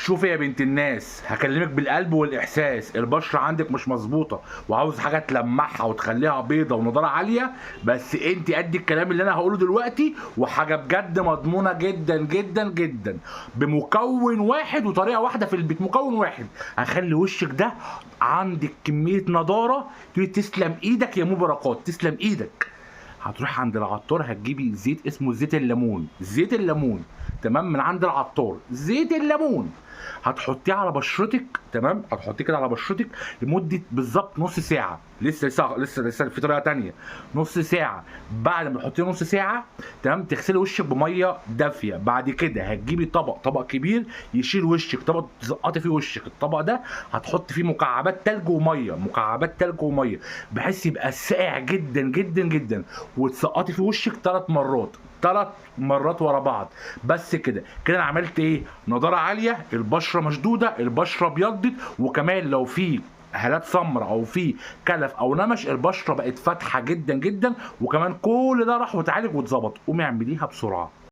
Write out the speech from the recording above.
شوفي يا بنت الناس، هكلمك بالقلب والاحساس. البشرة عندك مش مظبوطة وعاوز حاجة تلمعها وتخليها بيضة ونضاره عالية، بس انت قد الكلام اللي انا هقوله دلوقتي، وحاجه بجد مضمونه جدا جدا جدا، بمكون واحد وطريقه واحدة في البيت. مكون واحد هخلي وشك ده عندك كمية نضاره تسلم ايدك يا مباركات، تسلم ايدك. هتروح عند العطار هتجيبي زيت اسمه زيت الليمون، زيت الليمون تمام، من عند العطار زيت الليمون هتحطيه على بشرتك، تمام، هتحطيه كده على بشرتك لمدة بالظبط نص ساعة. لسه لسه لسه لسه في طريقه تانية. نص ساعة، بعد ما تحطيه نص ساعة تمام، تغسلي وشك بميه دافيه. بعد كده هتجيبي طبق، طبق كبير يشيل وشك، طبق تزقطي فيه وشك. الطبق ده هتحط فيه مكعبات تلج ومية، مكعبات تلج ومية، بحيث يبقى ساقع جدا جدا جدا، وتسقطي فيه وشك 3 مرات، 3 مرات ورا بعض. بس كده كده انا عملت ايه؟ نضاره عالية، البشرة مشدودة، البشرة ابيضت، وكمان لو في هالات سمراء او في كلف او نمش البشرة بقت فاتحة جدا جدا، وكمان كل ده راح واتعالج واتظبط. قومي اعمليها بسرعة.